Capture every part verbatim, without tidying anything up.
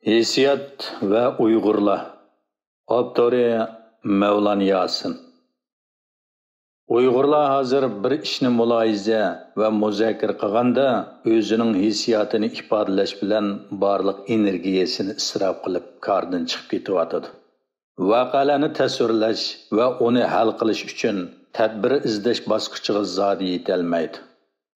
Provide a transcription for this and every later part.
ھېسسىيات ۋە ئۇيغۇرلار. ئاپتورى: مەۋلان ياسىن. ئۇيغۇرلار ھازىر بىر ئىشنى مۇلاھىزە ۋە مۇزاكىرە قىلغاندا، ئۆزىنىڭ ھېسسىياتىنى ئىپادىلەش بىلەن بارلىق ئېنېرگىيەسىنى ئىسراپ قىلىپ، كاردىن چىقىپ كېتىۋاتىدۇ. ۋەقەلەرنى تەسۋىرلەش ۋە ئۇنى ھەل قىلىش ئۈچۈن تەدبىر ئىزدەش باسقۇچىغا زادى يېتەلمەيدۇ.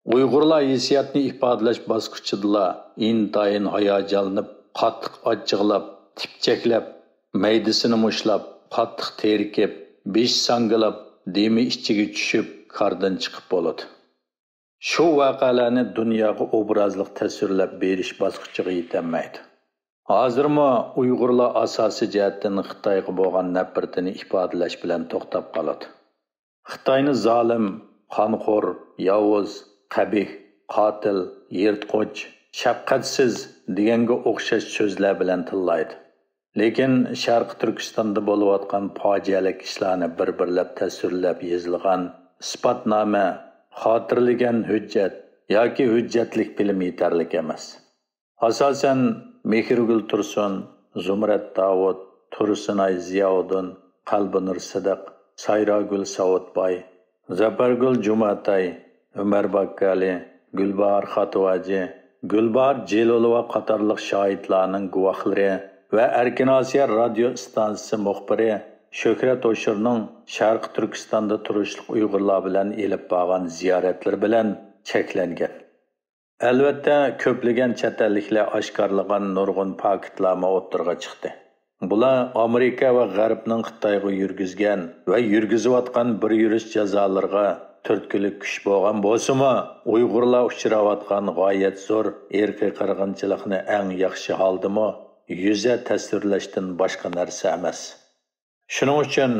ئۇيغۇرلار ھېسسىياتنى ئىپادىلەش باسقۇچىدىلا ئىنتايىن ھاياجانلىنىپ، قاتتىق ئاچچىقلاپ، تىپچەكلەپ، مەيدىسىنى مۇشلاپ، قاتتىق تېرىكىپ، بېشى ساڭگىلاپ، دېمى ئىچىگە چۈشۈپ، كاردىن چىقىپ بولىدۇ. شۇ ۋەقەلەرنى دۇنياغا ئوبرازلىق تەسۋىرلەپ بېرىش باسقۇچىغا يېتەلمەيدۇ. ھازىرمۇ ئۇيغۇرلار ئاساسىي جەھەتتىن خىتايغا بولغان نەپرىتىنى ئىپادىلەش بىلەن توختاپ قالىدۇ. خىتاينى زالىم، قانخور، ياۋۇز، قەبىھ، قاتىل، يىرتقۇچ، شەپقەتسىز دېگەنگە ئوخشاش سۆزلەر بىلەن تىللايدۇ. لېكىن شەرقىي تۈركىستاندا بولۇۋاتقان پاجىئەلىك ئىشلارنى بىر-بىرلەپ تەسۋىرلەپ يېزىلغان ئىسپاتنامە، خاتىرىلىگەن ھۆججەت ياكى ھۆججەتلىك فىلىم يېتەرلىك ئەمەس. ئاساسەن، مېھرىگۈل تۇرسۇن، زۇمرەت داۋۇت، تۇرسۇنئاي زىياۋۇدۇن، قەلبىنۇر سىدىق، سايراگۈل ساۋۇتباي، زەپەرگۈل جۇماتاي، ئۆمەر باككالى، گۈلباھار خاتىۋاجى، گۈلباھار جېلىلوۋا قاتارلىق شاھىتلارنىڭ گۇۋاھلىرى ۋە ئەركىن ئاسىيا رادىيو ئىستانسىسى مۇخبىرى شۆھرەت ھوشۇرنىڭ شەرقىي تۈركىستاندا تۇرۇشلۇق ئۇيغۇرلار بىلەن ئېلىپ بارغان زىيارەتلىرى بىلەن چەكلەنگەن. ئەلۋەتتە، كۆپلىگەن چەت ئەللىكلەر ئاشكارىلىغان نۇرغۇن پاكىتلارمۇ ئوتتۇرىغا چىقتى. بۇلار ئامېرىكا ۋە غەربنىڭ خىتايغا يۈرگۈزگەن ۋە يۈرگۈزۈۋاتقان بىر يۈرۈش جازالىرىغا تۈرتكىلىك كۈچ بولغان بولسىمۇ، ئۇيغۇرلار ئۇچراۋاتقان غايەت زور ئىرقىي قىرغىنچىلىقنى ئەڭ ياخشى ھالدىمۇ يۈزە تەسۋىرلەشتىن باشقا نەرسە ئەمەس. شۇنىڭ ئۈچۈن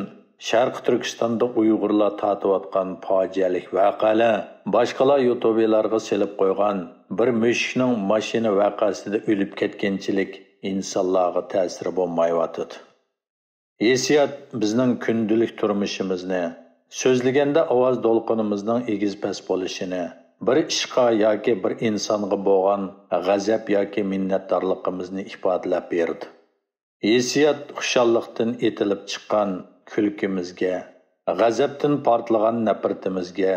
شەرقىي تۈركىستاندا ئۇيغۇرلار تارتىۋاتقان پاجىئەلىك ۋەقەلەر باشقىلار يۇتۇبىلارغا سېلىپ قويغان بىر مۈشۈكنىڭ ماشىنا ۋەقەسىدە ئۆلۈپ كەتكەنچىلىك ئىنسانلارغا تەسىرى بولمايۋاتىدۇ. ھېسسىيات بىزنىڭ كۈندىلىك تۇرمۇشىمىزنى، سۆزلىگەندە ئاۋاز دولقۇنىمىزنىڭ ئېگىز-پەس بولۇشىنى، بىر ئىشقا ياكى بىر ئىنسانغا بولغان غەزەپ ياكى مىننەتدارلىقىمىزنى ئىپادىلەپ بېرىدۇ. ھېسسىيات خۇشاللىقتىن ئېتىلىپ چىققان كۈلكىمىزگە، غەزەپتىن پارتلىغان نەپرىتىمىزگە،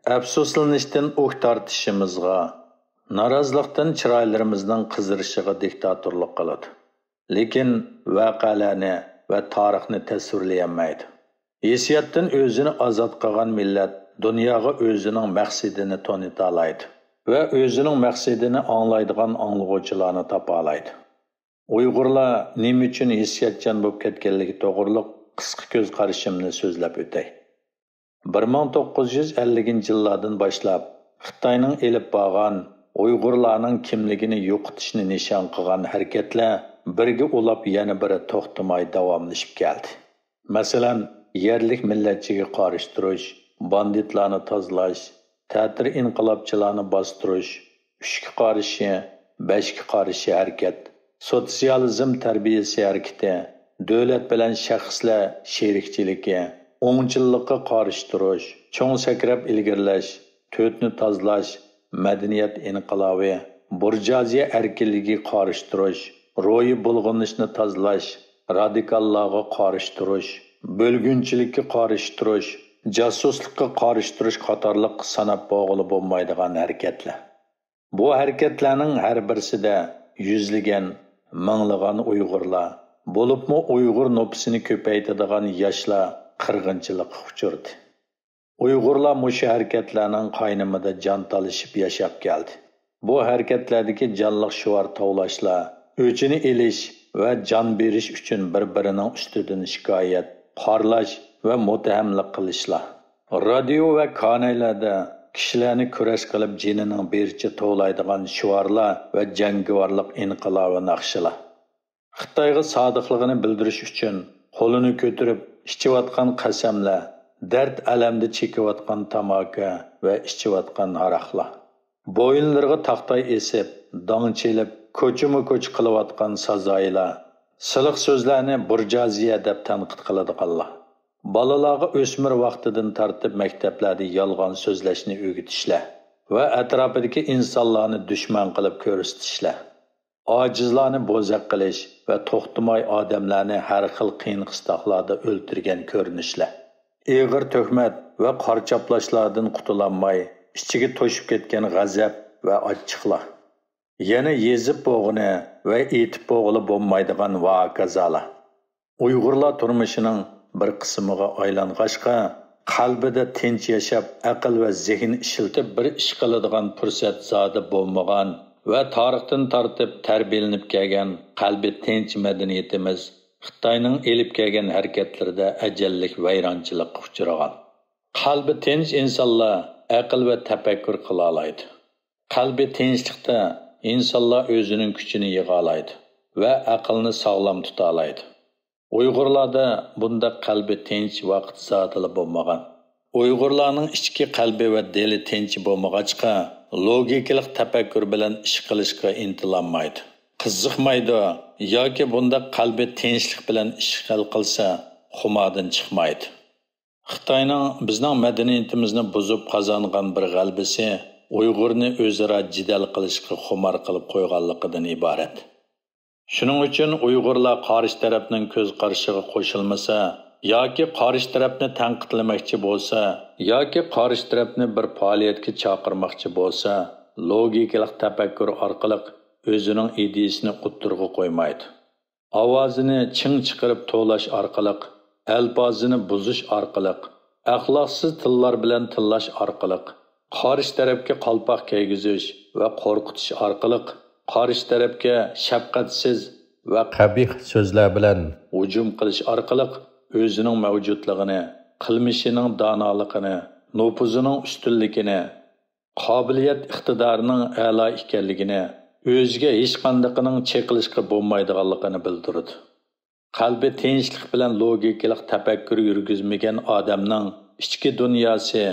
ئەپسۇسلىنىشتىن ئۇھ تارتىشىمىزغا، نارازىلىقتىن چىرايلىرىمىزنىڭ قىزىرىشىغا دىكتاتورلۇق قىلىدۇ. لېكىن ۋەقەلەرنى ۋە تارىخنى تەسۋىرلىيەلمەيدۇ. ھېسسىياتتىن ئۆزىنى ئازاد قىلغان مىللەت دۇنياغا ئۆزىنىڭ مەقسىتىنى تونۇتالايدۇ ۋە ئۆزىنىڭ مەقسىتىنى ئاڭلايدىغان ئاڭلىغۇچىلارنى تاپالايدۇ. ئۇيغۇرلار نېمە ئۈچۈن ھېسسىياتچان بولۇپ كەتكەنلىكى توغرۇلۇق قىسقا كۆز قارىشىمنى سۆزلەپ ئۆتەي. بىر مىڭ توققۇز يۈز ئەللىكىنچى يىللاردىن باشلاپ، خىتاينىڭ ئېلىپ بارغان ئۇيغۇرلارنىڭ كىملىكىنى يوقىتىشنى نىشان قىلغان ھەرىكەتلەر بىرگە ئۇلاپ يەنە بىرى توختىماي داۋاملىشىپ كەلدى. مەسىلەن، يەرلىك مىللەتچىگە قارشى تۇرۇش، باندىتلارنى تازىلاش، تەتۈر ئىنقىلابچىلارنى باستۇرۇش، ئۈچكە قارشى، بەشكە قارشى ھەرىكەت، سوتسىيالىزم تەربىيەسى ھەرىكىتى، دۆلەت بىلەن شەخسلەر شېرىكچىلىكى، ئوڭچىللىققا قارشى تۇرۇش، چوڭ سەكرەپ ئىلگىرىلەش، تۆتنى تازىلاش، مەدەنىيەت ئىنقىلابى، بۇرژۇئازىيە ئەركىنلىكىگە قارشى تۇرۇش، روھىي بۇلغىنىشنى تازىلاش، رادىكاللارغا قارشى تۇرۇش، بۆلگۈنچىلىككە قارشى تۇرۇش، جاسۇسلۇققا قارشى تۇرۇش قاتارلىق ساناپ بولغىلى بولمايدىغان ھەرىكەتلەر. بۇ ھەرىكەتلەرنىڭ ھەر بىرسىدە يۈزلىگەن، مىڭلىغان ئۇيغۇرلار، بولۇپمۇ ئۇيغۇر نوپۇسىنى كۆپەيتىدىغان ياشلار قىرغىنچىلىققا ئۇچرىدى. ئۇيغۇرلار مۇشۇ ھەرىكەتلەرنىڭ قاينىمىدا جان تالىشىپ ياشاپ كەلدى. بۇ ھەرىكەتلەردىكى جانلىق شوئار توۋلاشلار، ئۆچىنى ئېلىش ۋە جان بېرىش ئۈچۈن بىر-بىرىنىڭ ئۈستىدىن شىكايەت، قارىلاش ۋە مۇتتەھەملىك قىلىشلار. رادىيو ۋە كانايلاردا كىشىلەرنى كۈرەش قىلىپ جېنىنىڭ بېرىچە توۋلايدىغان شوئارلار ۋە جەڭگىۋارلىق ئىنقىلابى ناخشىلار. خىتايغا سادىقلىقىنى بىلدۈرۈش ئۈچۈن قولىنى كۆتۈرۈپ ئىچىۋاتقان قەسەملەر، دەرد-ئەلەمدە چېكىۋاتقان تاماكا ۋە ئىچىۋاتقان ھاراقلار. بويۇنلىرىغا تاختاي ئېسىپ، داڭ چېلىپ، كوچىمۇ كوچا قىلىۋاتقان سازايىلار، سىلىق سۆزلەرنى بۇرژۇئازىيە دەپ تەنقىد قىلىدىغانلار. بالىلارغا ئۆسمۈر ۋاقتىدىن تارتىپ مەكتەپلەردە يالغان سۆزلەشنى ئۆگىتىشلەر ۋە ئەتراپىدىكى ئىنسانلارنى دۈشمەن قىلىپ كۆرسىتىشلەر. ئاجىزلارنى بوزەك قىلىش ۋە توختىماي ئادەملەرنى ھەر خىل قىيىن-قىستاقلاردا ئۆلتۈرگەن كۆرۈنۈشلەر. ئېغىر تۆھمەت ۋە قارا چاپلاشلاردىن قۇتۇلالماي، ئىچىگە توشۇپ كەتكەن غەزەپ ۋە ئاچچىقلار. يەنە يېزىپ بولغىنى ۋە ئېيتىپ بولغىلى بولمايدىغان ۋە ھاكازالار. ئۇيغۇرلار تۇرمۇشىنىڭ بىر قىسمىغا ئايلانغاچقا، قەلبىدە تىنچ ياشاپ، ئەقىل ۋە زېھىن ئىشلىتىپ بىر ئىش قىلىدىغان پۇرسەت زادى بولمىغان ۋە تارىختىن تارتىپ تەربىيەلىنىپ كەلگەن قەلبى تىنچ مەدەنىيىتىمىز خىتاينىڭ ئېلىپ كەلگەن ھەرىكەتلىرىدە ئەجەللىك ۋەيرانچىلىققا ئۇچرىغان. قەلبى تىنچ ئىنسانلار ئەقىل ۋە تەپەككۇر قىلالايدۇ. قەلبى تىنچلىقتا ئىنسانلار ئۆزىنىڭ كۈچىنى يىغالايدۇ ۋە ئەقىلنى ساغلام تۇتالايدۇ. ئۇيغۇرلاردا بۇنداق قەلبى تىنچ ۋاقىت زادىلا بولمىغان. ئۇيغۇرلارنىڭ ئىچكى قەلبى ۋە دىلى تىنچ بولمىغاچقا، لوگىكىلىق تەپەككۇر بىلەن ئىش قىلىشقا ئىنتىلالمايدۇ، قىزىقمايدۇ ياكى بۇنداق قەلبى تىنچلىق بىلەن ئىش ھەل قىلسا، خۇماردىن چىقمايدۇ. خىتاينىڭ بىزنىڭ مەدەنىيىتىمىزنى بۇزۇپ قازانغان بىر غەلىبىسى ئۇيغۇرنى ئۆزئارا جېدەل قىلىشقا خۇمار قىلىپ قويغانلىقىدىن ئىبارەت. شۇنىڭ ئۈچۈن ئۇيغۇرلار قارشى تەرەپنىڭ كۆز قارىشىغا قوشۇلمىسا ياكى قارشى تەرەپنى تەنقىدلىمەكچى بولسا ياكى قارشى تەرەپنى بىر پائالىيەتكە چاقىرماقچى بولسا، لوگىكىلىق تەپەككۇر ئارقىلىق ئۆزىنىڭ ئىدىيىسىنى ئوتتۇرىغا قويمايدۇ. ئاۋازىنى چىڭ چىقىرىپ توۋلاش ئارقىلىق، ئەلپازىنى بۇزۇش ئارقىلىق، ئەخلاقسىز تىللار بىلەن تىللاش ئارقىلىق، قارشى تەرەپكە قالپاق كىيگۈزۈش ۋە قورقۇتۇش ئارقىلىق، قارشى تەرەپكە شەپقەتسىز ۋە قەبىھ سۆزلەر بىلەن ھۇجۇم قىلىش ئارقىلىق ئۆزىنىڭ مەۋجۇتلۇقىنى، قىلمىشىنىڭ دانالىقىنى، نوپۇزىنىڭ ئۈستۈنلۈكىنى، قابىلىيەت ئىقتىدارىنىڭ ئەلا ئىكەنلىكىنى، ئۆزىگە ھېچقاندىقىنىڭ چېقىلىشقا بولمايدىغانلىقىنى بىلدۈرىدۇ. قەلبى تىنچلىق بىلەن لوگىكىلىق تەپەككۇر يۈرگۈزمىگەن ئادەمنىڭ ئىچكى دۇنياسى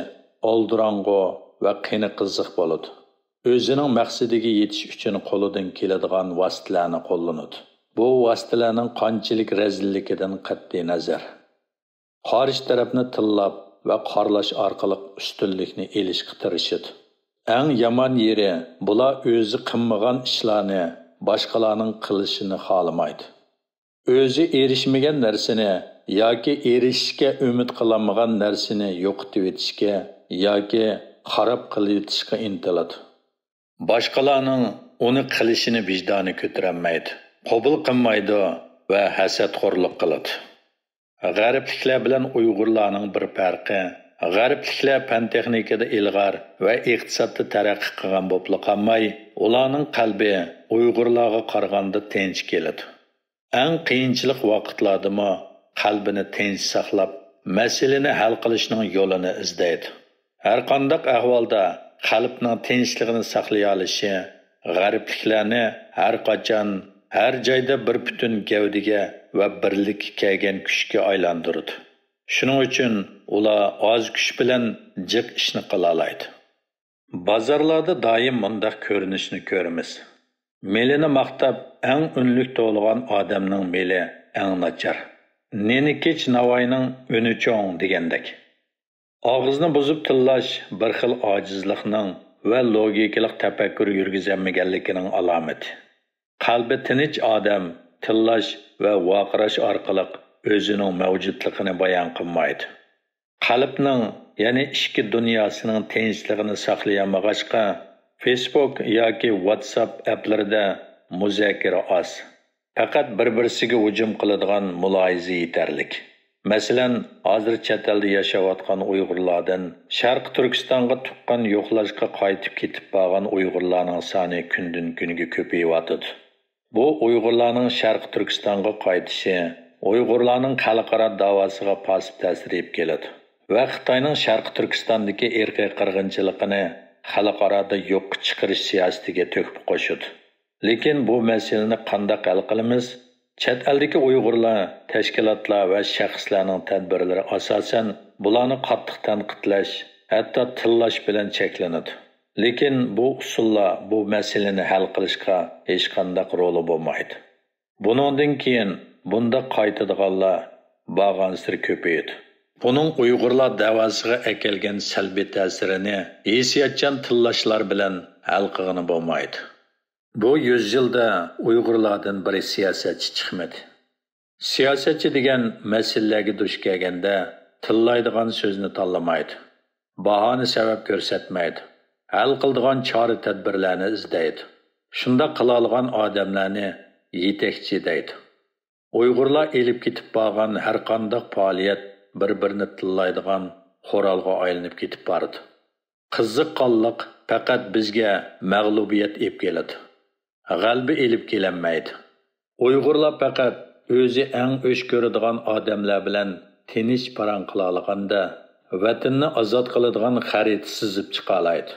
ئالدىراڭغۇ ۋە قېنى قىزىق بولىدۇ. ئۆزىنىڭ مەقسىتىگە يېتىش ئۈچۈن قولىدىن كېلىدىغان ۋاسىتىلەرنى قوللىنىدۇ. بۇ ۋاسىتىلەرنىڭ قانچىلىك رەزىللىكىدىن قەتئىينەزەر. قارشى تەرەپنى تىللاپ ۋە قارىلاش ئارقىلىق ئۈستۈنلۈكنى ئېلىشقا تىرىشىدۇ. ئەڭ يامان يېرى، بۇلار ئۆزى قىلمىغان ئىشلارنى باشقىلارنىڭ قىلىشىنى خالىمايدۇ. ئۆزى ئېرىشمىگەن نەرسىنى ياكى ئېرىشىشكە ئۈمىد قىلالمىغان نەرسىنى يوقىتىۋېتىشكە ياكى خاراب قىلىۋېتىشكە ئىنتىلىدۇ. باشقىلارنىڭ ئۇنى قىلىشىنى ۋىجدانى كۆتۈرەلمەيدۇ، قوبۇل قىلمايدۇ ۋە ھەسەتخورلۇق قىلىدۇ. غەربلىكلەر بىلەن ئۇيغۇرلارنىڭ بىر پەرقى، غەربلىكلەر پەن-تېخنىكىدا ئىلغار ۋە ئىقتىسادتا تەرەققىي قىلغان بولۇپلا قالماي، ئۇلارنىڭ قەلبى ئۇيغۇرلارغا قارىغاندا تىنچ كېلىدۇ. ئەڭ قىيىنچىلىق ۋاقىتلاردىمۇ قەلبىنى تىنچ ساقلاپ، مەسىلىنى ھەل قىلىشنىڭ يولىنى ئىزدەيدۇ. ھەرقانداق ئەھۋالدا قەلبنىڭ تىنچلىقىنى ساقلىيالىشى غەربلىكلەرنى ھەرقاچان، ھەر جايدا بىر پۈتۈن گەۋدىگە ۋە بىرلىككە كەلگەن كۈچكە ئايلاندۇرىدۇ. شۇنىڭ ئۈچۈن ئۇلار ئاز كۈچ بىلەن جىق ئىشنى قىلالايدۇ. بازارلاردا دائىم مۇنداق كۆرۈنۈشنى كۆرىمىز. مېلىنى ماختاپ، ئەڭ ئۈنلۈك تولىغان ئادەمنىڭ مېلى ئەڭ ناچار. نېنىكىچ ناۋاينىڭ ئۈنى چوڭ دېگەندەك. ئاغزىنى بۇزۇپ تىللاش بىر خىل ئاجىزلىقنىڭ ۋە لوگىكىلىق تەپەككۇر يۈرگۈزەلمىگەنلىكىنىڭ ئالامىتى. قەلبى تىنچ ئادەم تىللاش ۋە ۋارقىراش ئارقىلىق ئۆزىنىڭ مەۋجۇتلۇقىنى بايان قىلمايدۇ. قەلبنىڭ، يەنى ئىچكى دۇنياسىنىڭ تىنچلىقىنى ساقلىيالمىغاچقا، فېيسبۇك ياكى ۋاتساپ ئەپلىرىدە مۇزاكىرە ئاز. پەقەت بىر-بىرسىگە ھۇجۇم قىلىدىغان مۇلاھىزە يېتەرلىك. مەسىلەن، ھازىر چەت ئەلدە ياشاۋاتقان ئۇيغۇرلاردىن شەرقىي تۈركىستانغا تۇغقان يوقلاشقا قايتىپ كېتىپ بارغان ئۇيغۇرلارنىڭ سانى كۈندىن-كۈنگە كۆپىيىۋاتىدۇ. بۇ ئۇيغۇرلارنىڭ شەرقىي تۈركىستانغا قايتىشى ئۇيغۇرلارنىڭ خەلقئارا داۋاسىغا پاسىپ تەسىر ئېلىپ كېلىدۇ ۋە خىتاينىڭ شەرقىي تۈركىستاندىكى ئىرقىي قىرغىنچىلىقىنى خەلقئارادا يوققا چىقىرىش سىياسىتىگە تۆھپە قوشىدۇ. لېكىن بۇ مەسىلىنى قانداق ھەل قىلىمىز؟ چەت ئەلدىكى ئۇيغۇرلار، تەشكىلاتلار ۋە شەخسلەرنىڭ تەدبىرلىرى ئاساسەن بۇلارنى قاتتىق تەنقىدلەش، ھەتتا تىللاش بىلەن چەكلىنىدۇ. لېكىن بۇ ئۇسۇللار بۇ مەسىلىنى ھەل قىلىشقا ھېچقانداق رولى بولمايدۇ. بۇنىڭدىن كېيىن بۇنداق قايتىدىغانلار بارغانسېرى كۆپىيىدۇ. بۇنىڭ ئۇيغۇرلار دەۋاسىغا ئەكەلگەن سەلبىي تەسىرىنى ھېسسىياتچان تىللاشلار بىلەن ھەل قىلغىلى بولمايدۇ. بۇ يۈز يىلدا ئۇيغۇرلاردىن بىر سىياسەتچى چىقمىدى. سىياسەتچى دېگەن مەسىلىلەرگە دۇچ كەلگەندە تىللايدىغان سۆزنى تاللىمايدۇ، باھانە سەۋەب كۆرسەتمەيدۇ، ھەل قىلىدىغان چارە تەدبىرلەرنى ئىزدەيدۇ. شۇنداق قىلالىغان ئادەملەرنى يېتەكچى دەيدۇ. ئۇيغۇرلار ئېلىپ كېتىپ بارغان ھەرقانداق پائالىيەت بىر-بىرىنى تىللايدىغان قورالغا ئايلىنىپ كېتىپ بارىدۇ. قىزىققانلىق پەقەت بىزگە مەغلۇبىيەت ئېلىپ كېلىدۇ. غەلىبە ئېلىپ كېلەلمەيدۇ. ئۇيغۇرلار پەقەت ئۆزى ئەڭ ئۆچ كۆرىدىغان ئادەملەر بىلەن تىنچ پاراڭ قىلالىغاندا، ۋەتىنىنى ئازاد قىلىدىغان خەرىتە سىزىپ چىقالايدۇ.